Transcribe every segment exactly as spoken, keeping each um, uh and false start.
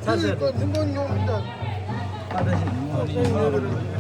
ཚ་ཚ། ཁོ་ཐིམ་པོ་ཉོ་མི་འདུག་ཨ་ད་ཞིག་ཉོ་མ་རེད།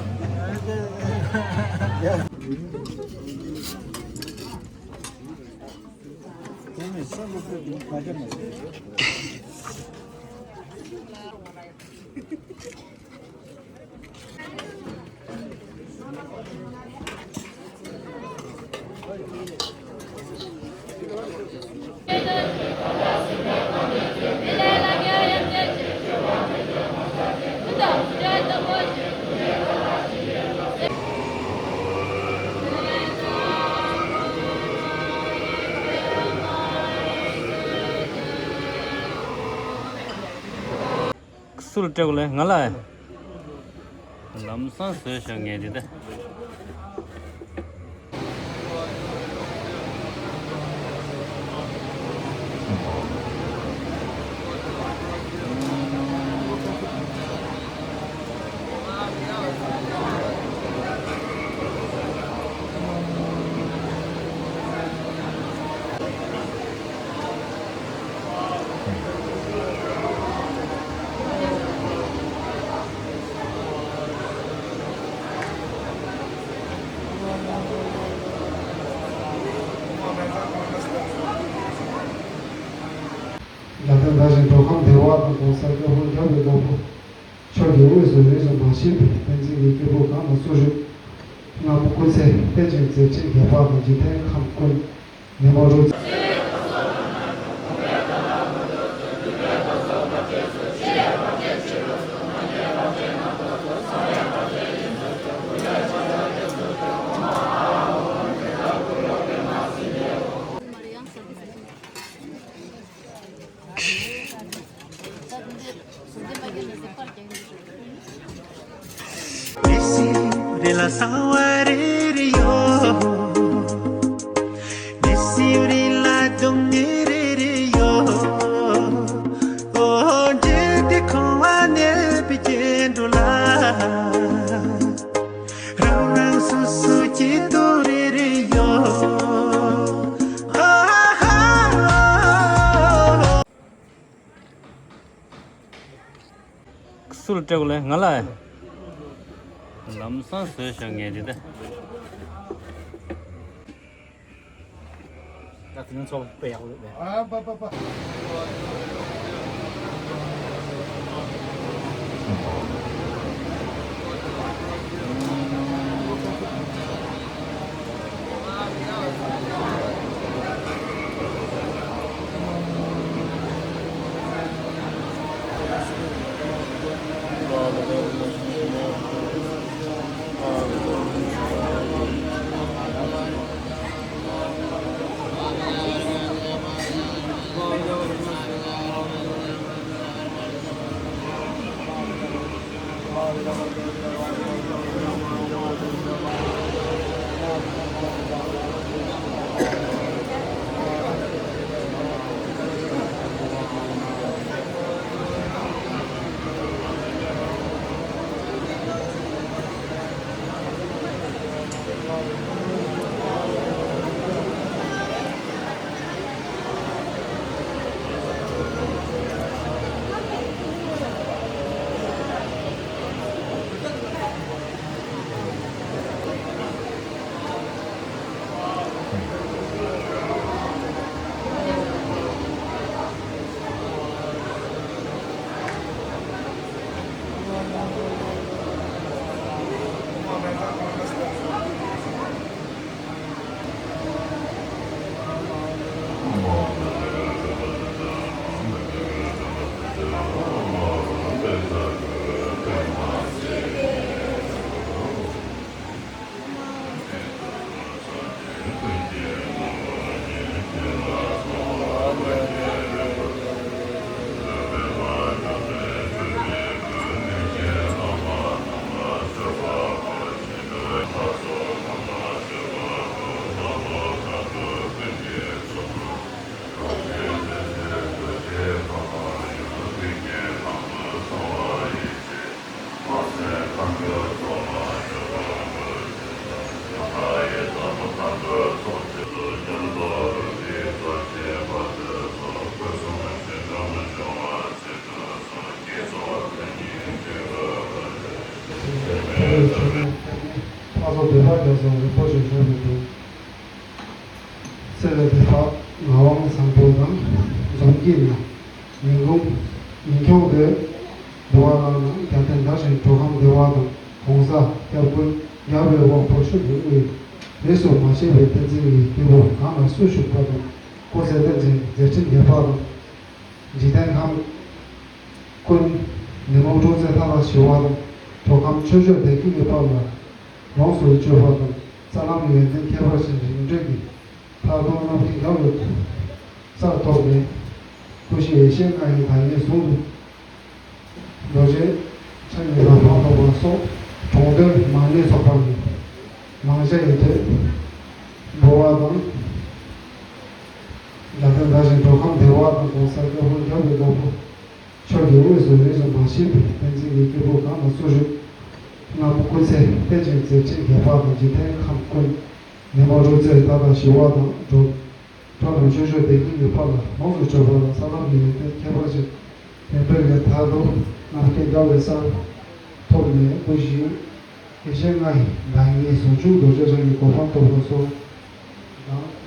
སུ་ལ་སྤྲད་དགོས་ལེ་ང་ལ། ལམ་སང་བཟོས་བཞག་ངས་འདི་ལྟ། རྒྱལ་བསྟན་དར་ཞིང་མདོ་ཁམས་བདེ་བ་དང་གོང་ས་སྐྱབས་མགོན་རྒྱལ་བའི་དབང་པོ་མཆོག་གིས་དངོས་སུ་ལུས་སུ་མ་བྱིན་པའི་བསྟན་འཛིན་གྱི་སྐྱེས་བུ་གང་ལ་སུ་བཞུགས། སྔ་མོ་སྐུ་ཚེ་བརྟན་ཅིང་མཛད་འཕྲིན་རྒྱས་པ་དང་འཇིག་རྟེན་ཁམས་ཀུན་ཉིན་མོ་རུ། རང་རང་སོ་སོ་སྐྱིད་སྡུག་རེ་རེ་ཡོད། ཨ་ཧ། སུ་ལ་སྤྲད་དགོས་ལེ་ང་ལ། ལམ་སང་བཟོས་བཞག་ངས་འདི་ལྟ། ད་དེ་ནས་ཚོགས་དཔེ་ཡག་པོ་རེད་པས། ཨ་པ་པ་པ། སོགས་རིན་པོ་ཆེ་བཞུགས་པའི་དུས། ཚེ་ལས་འདས་པ་ངག་དབང་བཟང་པོ་དང་། འཛོམས་སྐྱིད་ནས་ཉིན་གུང་ཉིན་གུང་དེ་འབུལ་བ་བླངས་ན། རྒྱལ་བསྟན་དར་ཞིང་འགྲོ་ཁམས་བདེ་བ་དང་། གོང་ས་སྐྱབས་མགོན་རྒྱལ་བའི་དབང་པོ་མཆོག་གི་དབུས། རིས་སུ་མ་ཆད་པའི་བསྟན་འཛིན་གྱི་སྐྱེས་བུ་གང་ལ་སུ་བཞུགས་པ་དང་། སྐུ་ཚེ་བརྟན་ཅིང་མཛད་འཕྲིན་རྒྱས་པ་དང་། འཇིག་རྟེན་ཁམས་ཀུན། ཉོན་མོངས་འཁྲུགས་རྩོད་མཐའ་དག་ཞི་བ་དང་། འགྲོ་ཁམས་ཆོས་སྤྱོད་བདེ་སྐྱིད་ཀྱི་དཔལ་ལ་ལོངས་སུ་སྤྱོད་པ་དང་། ས་ལམ་ཡོན་ཏན་ཁྱད་པར་ཅན་རིམ་གྲོ་གི་མཐར་ཐུག་རྣམ་མཁྱེན་རྒྱལ་བའི་སར་ཐོབ་ནས། སྐུ་བཞི་ཡེ་ཤེས་ལྔ་ཡི་བདག་ཉིད་ཟུང་དུ། རྡོ་རྗེ་འཆང་གི་གོ་འཕང་ཐོབ་པ་སོགས་གྲོང་སྡེ་མང་ལས་ཚོགས་པ་ནས་མང་ཇ་ཡི་དེ་འབུལ་བ་དང་། རྒྱལ་བསྟན་དར་ཞིང་འགྲོ་ཁམས་བདེ་བ་དང་། གོང་ས་སྐྱབས་མགོན་རྒྱལ་བའི་དབང་པོ་མཆོག་གི་དབུས་སུ་རིས་སུ་མ་ཆད་པའི་བསྟན་འཛིན་གྱི་སྐྱེས་བུ་གང་ལ་སུ་བཞུགས་ན། སྐུ་ཚེ་བརྟན་ཅིང་མཛད་འཕྲིན་རྒྱས་པ་དང་། འཇིག་རྟེན་ཁམས་ཀུན། ཉོན་མོངས་འཁྲུགས་རྩོད་མཐའ་དག་ཞི་བ་དང་། འགྲོ་འགྲོ་རྣམས་ཆོས་སྤྱོད་བདེ་སྐྱིད་ཀྱི་དཔལ་ལ་ལོངས་སུ་སྤྱོད་པ་དང་། ས་ལམ་གྱི་ཡོན་ཏན་ཁྱད་པར་ཅན་རིམ་གྲོ་ལས་མཐར་ཐུག་རྣམ་མཁྱེན་རྒྱལ་བའི་སར་ཐོབ་ནས། སྐུ་བཞི་ཡེ་ཤེས་ལྔ་ཡི་བདག་ཉིད་ཟུང་འཇུག་རྡོ་རྗེ་འཆང་གི་གོ་འཕང་ཐོབ་པ་སོགས་དང་།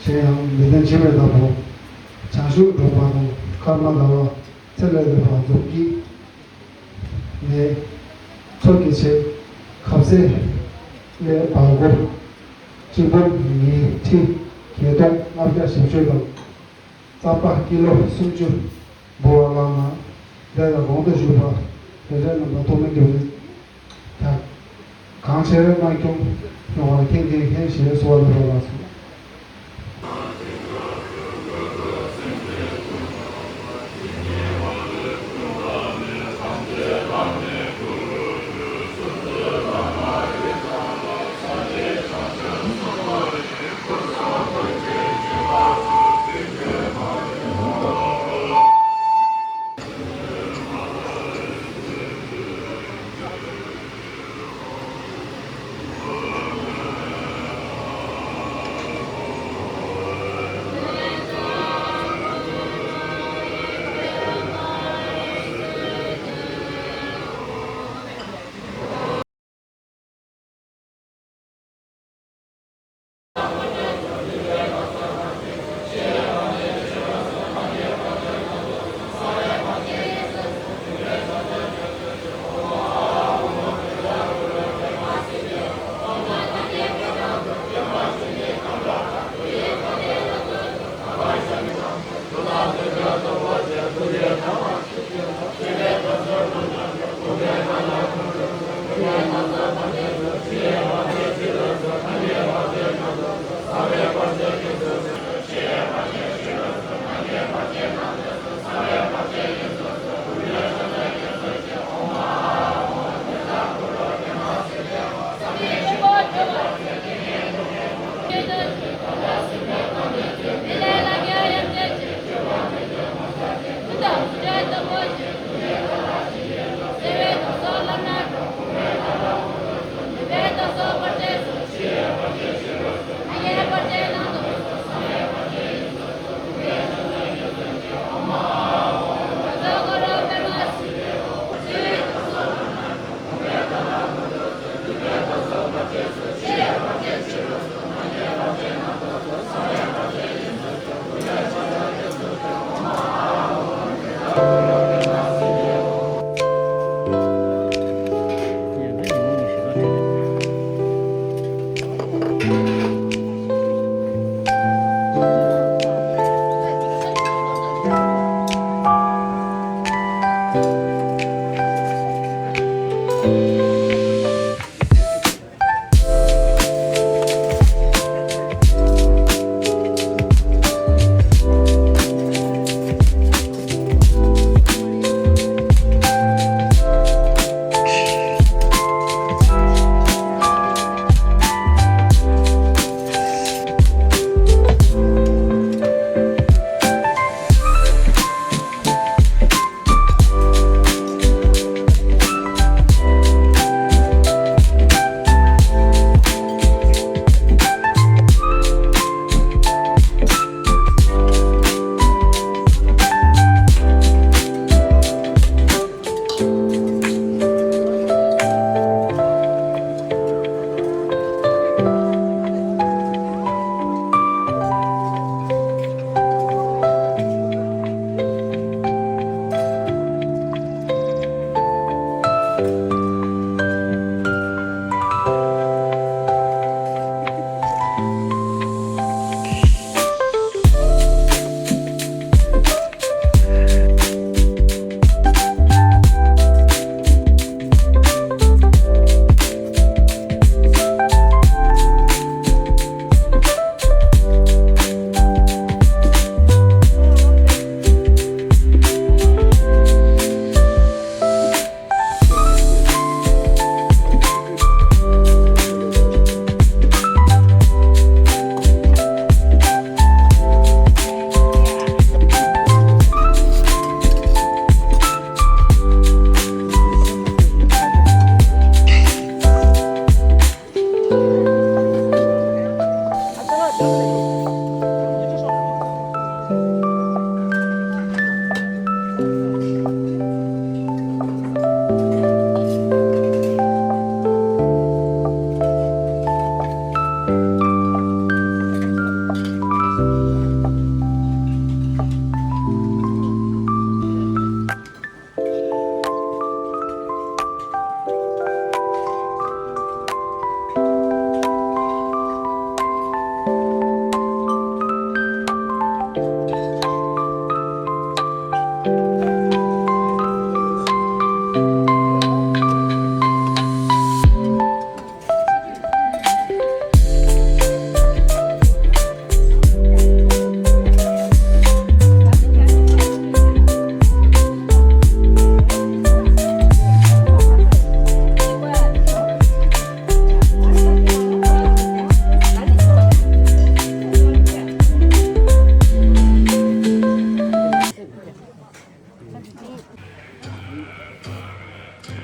གཞན་ཡང་མི་ལྡན་འཆི་མེད་བདག་པོ་བྱང་ཆུབ་སྒྲོལ་མ་དང་། ཀརྨ་ཟླ་བ་ཚེ་ལས་འདས་པ་འཛོམས་སྐྱིད་ནས། མཚོ་སྐྱེས་ཆེན་ཁབ་སེ་ལས་བར་སྒོ་སྤྱི་སྤུན་ཉི་ཁྲི་བརྒྱད་སྟོང་ལྔ་བརྒྱ་བཞི་བཅུ་དང་། རྩམ་པ་ཀི་ལོ་སུམ་ཅུ་འབུལ་བ་བླངས་ན། དེ་ལ་གོང་དུ་ཞུས་པ་རེ་རེ་རྣམ་པ་ཐོགས་མེད་ཀྱི་རིགས་དང་། གང་ཕྱིར་སྨྲ་སྐྱོང་སྐྱོང་བ་མཁན་གྱི་མཁན་ཞེས་གསོལ་བ་འདེབས་པ་ལགས་སོ།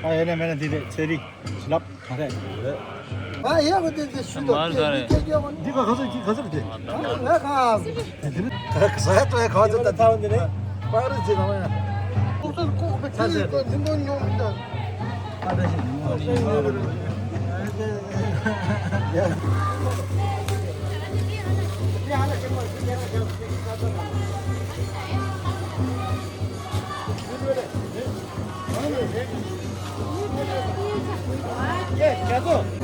ཨ་ཡེ་ནས་མེད་ན་འདི་རེད། ཚེ་རིང་ལབ་ག་རེད། ཨ་ཡེ་གོ་དེ་དེ་ཤུ་དོ་མར་ཟ་རེད། འདི་ག་ག་ཚོད་ཀྱི་ག་ཚོད་རེད། ཨ་ལ་ག་ཟ་ཡ་ཏོ་ཡ་ག་ཚོད་ད་ཐ་འདི་ནས་པར་ཟེ་ན་མ་ཡ། ཁོ་ཚོ་ཁོ་ག་ཚོད་ཀྱི་གོ་འདི་མོ་ཉོ་མི་འདུག་ཨ་ད་ཤི་ཉོ་ཡ།